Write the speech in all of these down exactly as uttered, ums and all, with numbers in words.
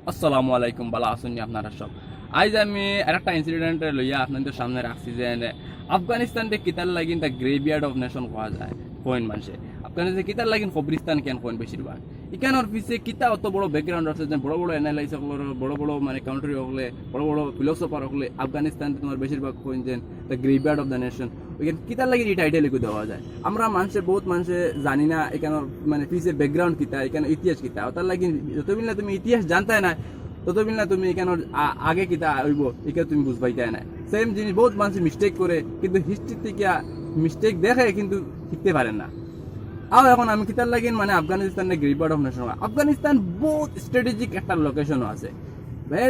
আসসালামু আলাইকুম, বালা আছইন নি আপনারা সব? আইজ আমি আরেকটা ইনসিডেন্ট লইয়া আপনাদের সামনে রাখছি যে এনে আফগানিস্তানরে কিতার লাগি the graveyard of nation কওয়া যায়, কইন মানষে। আফগানিস্তান কিতার লাগি কবরিস্তান কেন কইন বেশিরভাগ? ইখানোর পিছে কিতা অত বড় ব্যাকগ্রাউন্ড আছে যে বড় বড় অ্যানালাইস্ট অকলর, বড় বড় মানে কান্ট্রি অকলে, বড় বড় ফিলোসোফার অকলে আফগানিস্তান তোমার বেশিরভাগ কইন যে the graveyard of the nation। ওইখানে কিতার লাগি এই টাইটেল এগু দেওয়া যায়? আমরা মানষে, বহুত মানষে জানি না ইখানোর মানে পিছে ব্যাকগ্রাউন্ড কিতা, ইখানোর ইতিহাস কিতা। ওটার লাগি যতদিন না তুমি ইতিহাস জানতায় না, ততদিন না তুমি ইখানোর আ-, আগে কিতা অইবো, ইখান তুমি বুঝবাইতায় না। সেম জিনিস বহুত মানষে মিস্টেক করে, কিন্তু হিস্ট্রি থাকি মিস্টেক দেখে কিন্তু শিখতে পারে না। আও এখন আমি কিতার লাগি মানে আফগানিস্তানরে graveyard of nation, আফগানিস্তান বহুত স্ট্র্যাটেজিক একটা লোকেশনও আছে।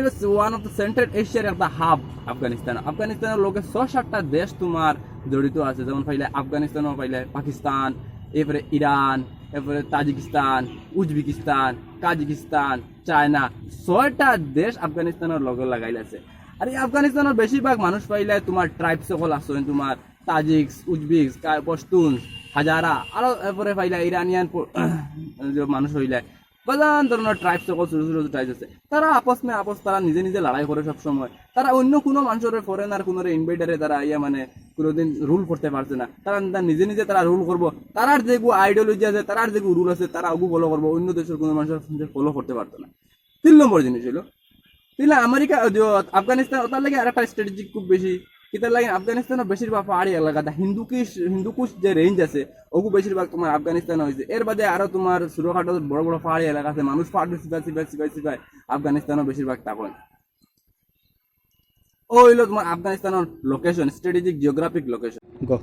It's one of the Central Asiaর একটা হাব আফগানিস্তান। আফগানিস্তানর লগে ছয় সাতটা দেশ তোমার জড়িত আছে, যেমন পাইলে আফগানিস্তানও পাইলে পাকিস্তান, এরপরে ইরান, এরপরে তাজিকিস্তান, উজবেকিস্তান, কাজাকিস্তান, চায়না, ছয়টা দেশ আফগানিস্তানর লগে লাগাইল আছে। আর এই আফগানিস্তানর বেশিরভাগ মানুষ পাইলে তোমার ট্রাইবস অকল আছে, তোমার তাজিকস, উজবেকস, কা-, পশতুনস, হাজারা, আরো এরপরে পাইলে ইরানিয়ান প-, যে মানুষ হইলে বাজান ধরনের ট্রাইবস অকল, ছোট ছোট ট্রাইবস আছে, তারা আপস মে আপস তারা নিজে নিজে লড়াই করে সব সময়। তারা অন্য কোনো মানুষরে, ফরেনার কোনোরে, ইনভেডারে তারা আইয়া মানে কোনোদিন রুল করতে পারছে না। তারা তারা নিজে নিজে তারা রুল করবো। তারার যেগু আইডিওলজি আছে, তারার যেগু রুল আছে, তারা ওগু ফলো করবো, অন্য দেশের কোনো মানুষের ফলো করতে পারতো না। তিন নম্বর জিনিস হইলো, তিন আমেরিকা, ওই যে আফগানিস্তান, ওটার লাগে আর একটা স্ট্র্যাটেজি খুব বেশি। কিতার লাগে আফগানিস্তানও বেশিরভাগ পাহাড়ি এলাকা, তা হিন্দুকুশ, হিন্দুকুশ যে রেঞ্জ আছে, ওগু বেশিরভাগ তোমার আফগানিস্তান হয়েছে। এর বাদে আরো তোমার ছোটখাটো বড় বড় পাহাড়ি এলাকা আছে, মানুষ পাহাড় সিপাই সিপাই সিপাই সিপাই আফগানিস্তানও বেশিরভাগ তখন। ও হইলো তোমার আফগানিস্তানের লোকেশন, স্ট্র্যাটেজিক জিওগ্রাফিক লোকেশন। গো।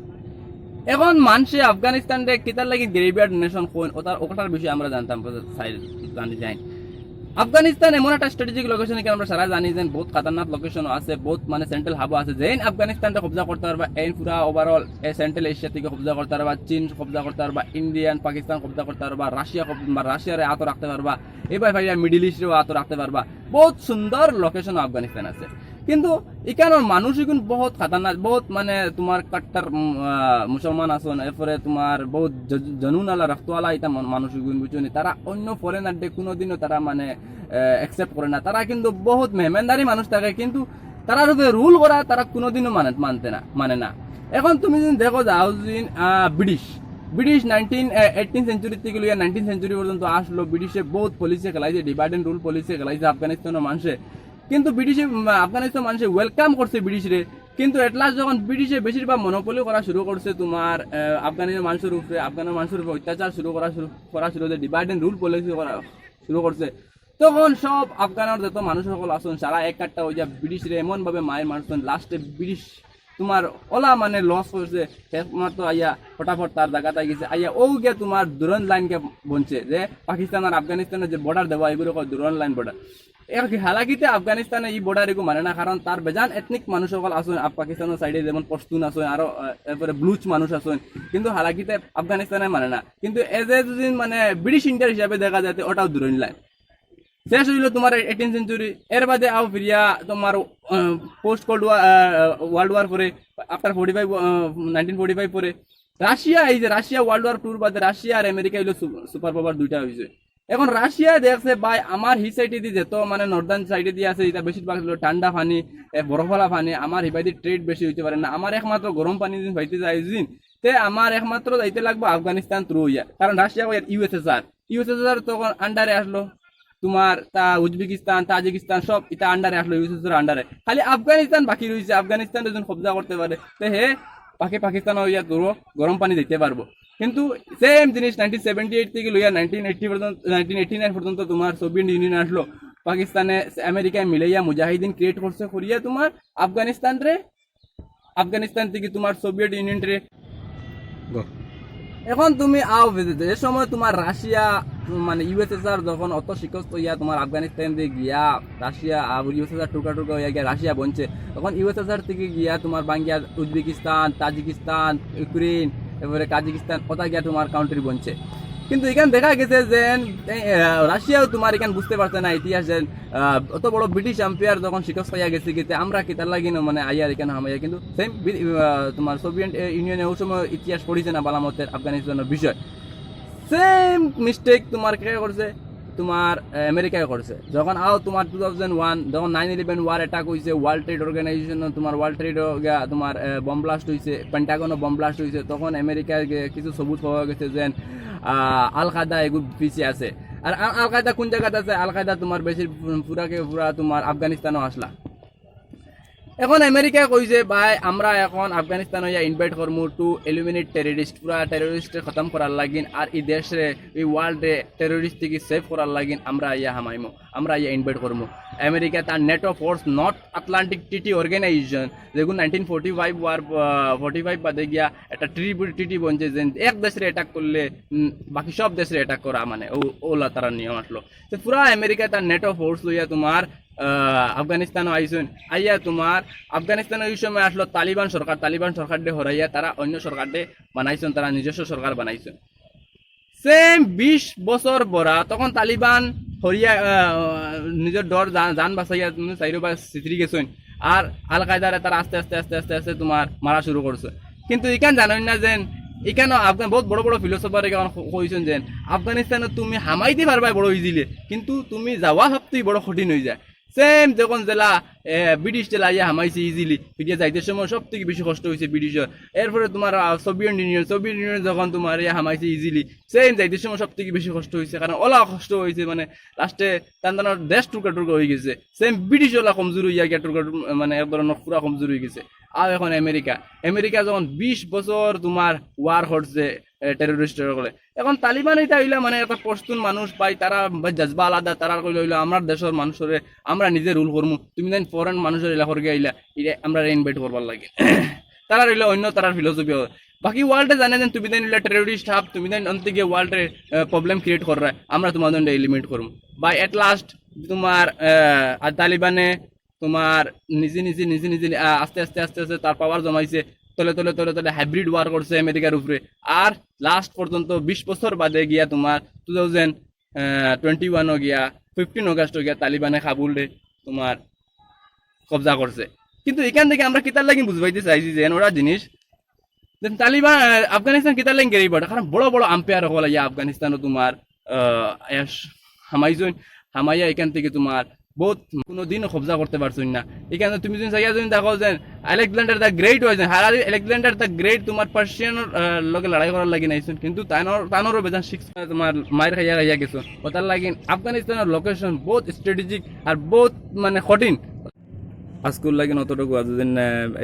এখন মানষে আফগানিস্তানরে কিতার লাগি গ্রেভিয়ার্ড নেশন কইন, ওটার, ওটার বিষয়ে আমরা জানতাম, সাইড জানি যাই। আফগানিস্তান এমন একটা স্ট্র্যাটেজিক লোকেশন, এখানে আমরা সারা জানি যে বহুত খাতারনাক লোকেশন আছে, বহুত মানে সেন্ট্রাল হাবও আছে। যেইন আফগানিস্তানরে কবজা করতে পারবা, এইন পুরা ওভারঅল এই সেন্ট্রাল এশিয়া থেকে কবজা করতে পারবা, চীন কবজা করতে পারবা, ইন্ডিয়ান, পাকিস্তান কবজা করতে পারবা, রাশিয়া কব-, বা রাশিয়ারে আতো রাখতে পারবা, এবার ভাইয়া মিডল ইস্টরেও আতো রাখতে পারবা। বহুত সুন্দর লোকেশন আফগানিস্তান আছে, কিন্তু ইখানোর মানুষ ইগুন বহুত খাতারনাক, বহুত মানে তোমার কাট্টার, উম, আহ, মুসলমান আছইন, এরপরে তোমার বহুত জ-, জনুন আলা, রক্ত আলা, ইতা মন-, মানুষ ইগুন বুঝছো নি? তারা অন্য ফরেনাররে কোনোদিনও তারা মানে, আহ, অ্যাকসেপ্ট করে না। তারা কিন্তু বহুত মেহমানদারি মানুষ থাকে, কিন্তু তারার উপরে রুল করা তারা কোনোদিনও মানে, মানতে না, মানে না। এখন তুমি যদি দেখো যাও যদি, আহ, British, British nineteen, eighteen century থেকে লইয়া নাইনটিন সেঞ্চুরি পর্যন্ত আসলো, ব্রিটিশে বহুত পলিসি খেলাইছে, ডিভাইড অ্যান্ড রুল পলিসি খেলাইছে আফগানিস্তানের মানুষে। কিন্তু ব্রিটিশে, উম, আফগানিস্তান মানুষে ওয়েলকাম করছে ব্রিটিশরে, কিন্তু এটলাস যখন ব্রিটিশে বেশিরভাগ মনোপলি করা শুরু করছে তোমার, আহ, আফগানিস্তান মানুষের উপরে, আফগান মানুষের উপরে অত্যাচার শুরু করা শুরু, করা শুরু, যে ডিভাইড অ্যান্ড রুল পলিসি করা শুরু করছে, তখন সব আফগানের যত মানুষ সকল আছইন, সারা এক কাট্টা হইয়া ব্রিটিশরে এমন ভাবে মাইর মারছইন, লাস্টে ব্রিটিশ তোমার ওলা মানে লস করছে, একমাত্র আইয়া ফটাফট তার জায়গাত আই গেছে, আইয়া ও গিয়া তোমার দুরন্ত লাইন কে বনছে, যে পাকিস্তান আর আফগানিস্তানের যে বর্ডার দেওয়া, এগুলো কয় দুরন্ত লাইন বর্ডার। এখন কি হালাকিতে আফগানিস্তানে এই বর্ডার এগু মানে না, কারণ তার বেজান এথনিক মানুষ সকল আছইন আফ-, পাকিস্তানের সাইডে, যেমন পশতুন আছইন, আরো, আহ, এরপরে ব্লুচ মানুষ আছইন, কিন্তু হালাকিতে আফগানিস্তানে মানে না। কিন্তু এজ এ যদি মানে ব্রিটিশ ইন্ডিয়ার হিসাবে দেখা যায়, তে ওটাও দুরন্ত লাইন। শেষ হইল তোমার এইটিন সেঞ্চুরি, এর বাদে আও ফিরিয়া তোমার, আহ, পোস্ট কোল্ড ওয়ার, আহ, ওয়ার্ল্ড ওয়ার পরে, আফটার ফোর্টি ফাইভ, আহ, নাইনটিন ফোর্টি ফাইভ পরে রাশিয়া, এই যে রাশিয়া ওয়ার্ল্ড ওয়ার টুর বাদে রাশিয়া আর আমেরিকা হইলো সু-, সুপার পাওয়ার দুইটা হইছে। এখন রাশিয়া দেখছে ভাই, আমার হি সাইডে দি যত মানে নর্দার্ন সাইডে দি আছে, এটা বেশিরভাগ হইলো ঠান্ডা পানি, এ, বরফওয়ালা পানি, আমার হিবাদি ট্রেড বেশি হইতে পারে না, আমার একমাত্র গরম পানি যদি পাইতে যাই যদি, তে আমার একমাত্র যাইতে লাগবো আফগানিস্তান থ্রু হইয়া, কারণ রাশিয়া ইউএসএসআর, ইউএসএসআর তখন আন্ডারে আসলো তোমার তা উজবেকিস্তান, তাজিকিস্তান সব ইতা আন্ডারে আসলো, ইউএসএসআর আন্ডারে। খালি আফগানিস্তান বাকি রইছে, আফগানিস্তান যদি কবজা করতে পারে, তে হে বাকি পাকিস্তান হইয়া ধরো গরম পানি দিতে পারবো। কিন্তু সেম জিনিস নাইনটিন সেভেন্টি এইট থেকে লইয়া নাইনটিন এইটি পর্যন্ত, নাইনটিন এইটি নাইন পর্যন্ত তোমার সোভিয়েত ইউনিয়ন আসলো, পাকিস্তানে আমেরিকায় মিলাইয়া মুজাহিদিন ক্রিয়েট করছে, করিয়া তোমার আফগানিস্তানরে, আফগানিস্তান থেকে তোমার সোভিয়েত ইউনিয়নরে। গো। এখন তুমি আও, যে সময় তোমার রাশিয়া, মানে ইউএসএসআর যখন অত শিকস্ত হইয়া তোমার আফগানিস্তান দিয়ে গিয়া রাশিয়া আর ইউএসএসআর টুকরা টুকরা হইয়া গিয়া রাশিয়া বনছে, তখন ইউএসএসআর থেকে গিয়া তোমার বাঙ্গিয়া উজবেকিস্তান, তাজিকিস্তান, ইউক্রেন, এরপরে কাজাকিস্তান, ওটা গিয়া তোমার কান্ট্রি বনছে। কিন্তু এখানে দেখা গেছে যে, এ, এ, রাশিয়াও তোমার এখানে বুঝতে পারছে না ইতিহাস যে, আহ, অত বড় ব্রিটিশ এম্পায়ার যখন শিকস্ত হইয়া গেছে, কিন্তু আমরা কিতার লাগি না মানে আইয়ার এখানে হামাইয়া, কিন্তু সেম বি-, আহ, তোমার সোভিয়েত, এ, ইউনিয়নে ওই সময় ইতিহাস পড়িছে না বালামতের আফগানিস্তানের বিষয়। সেম মিস্টেক তোমার কে করছে? তোমার আহ, আমেরিকায় করছে। যখন আও তোমার টু থাউজেন্ড ওয়ান, যখন নাইন ইলেভেন ওয়ার অ্যাটাক হইছে, ওয়ার্ল্ড ট্রেড অর্গানাইজেশন তোমার ওয়ার্ল্ড ট্রেড গিয়া তোমার বোম ব্লাস্ট হইছে, পেন্টাগনও বোম ব্লাস্ট হইছে, তখন আমেরিকার গে- কিছু সবুত পাওয়া গেছে যে আহ, আল কায়দা এগুলো পিছে আছে। আর আ- আল কায়দা কোন জায়গাতে আছে? আল কায়দা তোমার বেশি পুরাকে পুরা তোমার আফগানিস্তানও আসলা। এখন আমেরিকায় কইছে, "ভাই, আমরা এখন আফগানিস্তান হইয়া ইনভাইট করমু টু এলিমিনেট টেররিস্ট, পুরা টেররিস্টে খতম করার লাগিন, আর এই দেশরে, এই ওয়ার্ল্ডে টেররিস্ট থেকে সেভ করার লাগিন আমরা আইয়া হামাইমু, আমরা আইয়া ইনভাইট করমু।" আমেরিকা তার NATO force, North Atlantic Treaty Organisation, যেগুন nineteen forty five war, forty five বাদে গিয়া একটা ট্রিটি, ট্রিটি বনছে যে এক দেশরে অ্যাটাক করলে উম, বাকি সব দেশরে অ্যাটাক করা, মানে ও ওলা তারা নিয়ম আসলো। তো পুরা আমেরিকা তার নেটো ফোর্স লইয়া তোমার আহ, আফগানিস্তানও আইছইন। আইয়া তোমার আফগানিস্তানও ওই সময় আসলো তালিবান সরকার, তালিবান সরকাররে হরাইয়া তারা অন্য সরকাররে বানাইছইন, তারা নিজস্ব সরকার বানাইছইন। সেম বিশ বছর বরা তখন তালিবান হরিয়া আহ, নিজের ডর জান জান বাঁচাইয়া তুমি চাইরো বা সিতরি গেছইন। আর আল কায়দারে তারা আস্তে আস্তে আস্তে আস্তে আস্তে তোমার মারা শুরু করছে। কিন্তু ইখান জানইন না যেন ইখানো আফগান বহুত বড় বড় ফিলোসোফার এখন ক- কইছইন যেন আফগানিস্তানো তুমি হামাইতে পারবায় বড় ইজিলি, কিন্তু তুমি যাওয়া সবথেকে বড় কঠিন হয়ে যায়। সেম যখন জেলা এ, ব্রিটিশ জেলা ইয়া হামাইছে ইজিলি, ফিরিয়া যাইতে সময় সবথেকে বেশি কষ্ট হয়েছে ব্রিটিশর। এরপরে তোমার আহ, সোভিয়েত ইউনিয়ন, সোভিয়েত ইউনিয়ন যখন তোমার ইয়া হামাইছে ইজিলি, সেম যাইতে সময় সবথেকে বেশি কষ্ট হয়েছে, কারণ ওলা কষ্ট হয়েছে, মানে লাস্টে তান তানোর দেশ টুকরা টুকরা হয়ে গেছে। সেম ব্রিটিশ ওলা কমজোর হইয়া গিয়া টুকরা টুকরা, মানে এক ধরনের পুরা কমজোর হয়ে গেছে। আর এখন আমেরিকা, আমেরিকা যখন বিশ বছর তোমার ওয়ার করছে টেররিস্ট করে, এখন তালিবান এটা হইলা মানে একটা পশতুন মানুষ পাই, তারা বা জজবা আলাদা, তারা কইলে হইলো আমরা দেশের মানুষরে আমরা নিজে রুল করমু, তুমি যেন ফরেন মানুষের ইলা করগে আইলা, এটা আমরা ইনভাইট করবার লাগে। তারা রইলো অন্য তারার ফিলোসফি। বাকি ওয়ার্ল্ডে জানে যেন তুমি যেন ইলা টেররিস্ট হাব, তুমি যেন অন্তে গিয়ে ওয়ার্ল্ডে প্রবলেম ক্রিয়েট কররা, আমরা তোমাদের এলিমিনেট করমু। বাই এট লাস্ট তোমার আহ, আর তালিবানে তোমার নিজে নিজে নিজে নিজে আহ, আস্তে আস্তে আস্তে আস্তে তার পাওয়ার জমাইছে, তলে তলে তলে তলে হাইব্রিড ওয়ার করছে আমেরিকার উপরে। আর লাস্ট পর্যন্ত বিশ বছর বাদে গিয়া তোমার টু থাউজেন্ড টোয়েন্টি ওয়ানও গিয়া, ফিফটিন অগাস্টও গিয়া তালিবানে কাবুলরে তোমার কবজা করছে। কিন্তু এখান থেকে আমরা কিতার লাগি বুঝবাইতে চাইছি যে ওরা জিনিস যে তালিবান আহ, আফগানিস্তান কিতার লাগি গেরিব, কারণ বড় বড় আম্পায়ার হকল ইয়া আফগানিস্তানও তোমার আহ, আয়া হামাইছইন, হামাইয়া এখান থেকে তোমার বহুত কোনো দিনও কবজা করতে পারছইন না। এখানে তুমি যদি চাইয়া যদি দেখো যে আলেকজান্ডার দ্য গ্রেট হয়েছে, হারারি আলেকজান্ডার দ্য গ্রেট তোমার পার্সিয়ান লগে লড়াই করার লাগি নাইছইন, কিন্তু তানোর তানোরও বেজান শিখছে তোমার মায়ের খাইয়া খাইয়া গেছো। ওটার লাগি আফগানিস্তানের লোকেশন বহুত স্ট্র্যাটেজিক আর বহুত মানে কঠিন। আজকুর লাগি অতটুকু আছে যে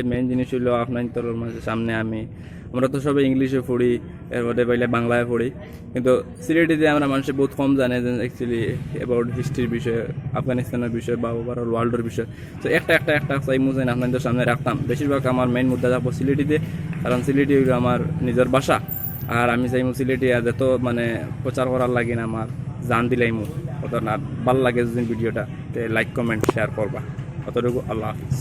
মেইন জিনিস হইলো আপনার তোর মাঝে সামনে আমি আমরা তো সবে ইংলিশে পড়ি, এর মধ্যে পাইলে বাংলায় পড়ি, কিন্তু সিলেটিতে আমরা মানুষে বহুত কম জানে যে অ্যাকচুয়ালি অ্যাবাউট হিস্ট্রির বিষয়ে, আফগানিস্তানের বিষয়ে বা ওভারঅল ওয়ার্ল্ডের বিষয়ে। তো একটা একটা একটা চাইমু যেন আপনাদের সামনে রাখতাম। বেশিরভাগ আমার মেইন মুদ্দা থাকবো সিলেটিতে, কারণ সিলেটি হইলো আমার নিজের ভাষা। আর আমি চাইমু সিলেটি আর যত মানে প্রচার করার লাগি না আমার জান দিলাইমু। অত না ভালো লাগে যদি ভিডিওটা, তে লাইক কমেন্ট শেয়ার করবা। অতটুকু, আল্লাহ হাফিজ।